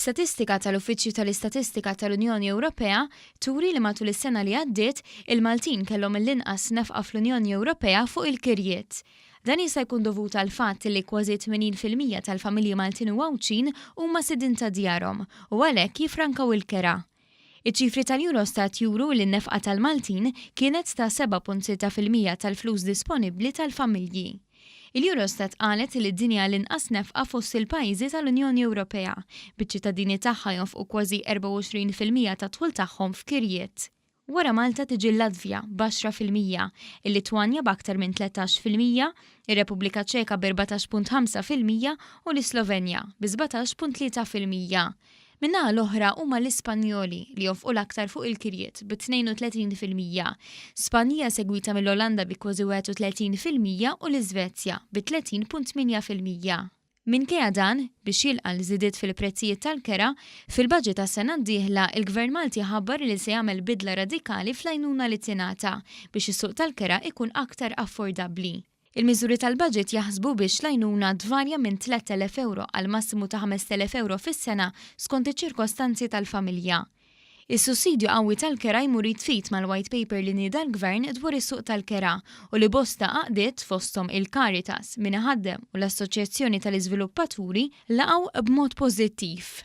Statistika tal-Uffiċċju tal-Istatistika tal-Unjoni Ewropea turi li matul is-sena li għaddiet, il-Maltin kellhom l-inqas nefqa fl-Unjoni Ewropea fuq il-kirjiet. Dan jista' jkun dovut għall-fatt li kważi 80% tal-familji Maltin u Għawdxin huma sidin ta' djarhom u għalhekk jifrankaw il-kera. Iċ-ċifri tal-Eurostat juru li n-nefqa tal-Maltin kienet ta' 7.6% tal-flus disponibbli tal-familji. Il-Eurostat qalet li din hija l-inqas nefqa fost il-pajjiżi tal-Unjoni Ewropea, biċ-ċittadini tagħha jonfqu kważi 24% tad-dħul tagħhom f'kirjiet. Wara Malta tiġi l-Latvja b'10%, il-Litwanja b'aktar minn 13%, ir-Repubblika Ċeka b'14.5% u l-Islovenja bi 17.3%. Min-naħa l-oħra huma l-Ispanjoli li jonfqu l-aktar fuq il-kirjiet bi 32%. Spanja segwita mill-Olanda bi kważi 31% u l-Iżvezja bi 30.8%. Minkejja dan, biex jilqa' l-żidiet fil-prezzijiet tal-kera, fil-budget tas-sena d-dieħla il-Gvern Malti ħabbar li se jagħmel bidla radikali fl-għajnuna li tingħata biex is-suq tal-kera ikun aktar affordabbli. Il-miżuri tal-budget jaħsbu biex l-għajnuna tvarja minn 3,000 euro għal massimu ta' 5,000 euro fis-sena skont iċ-ċirkostanzi tal-familja. Is-sussidju qawwi tal-kera jmur id f'id mal-white paper li nieda l-Gvern dwar is-suq tal-kera u li bosta għaqdiet, fosthom il-Caritas, Min Iħaddem u l-Assoċjazzjoni tal-Iżviluppaturi, laqgħu b'mod pożittiv.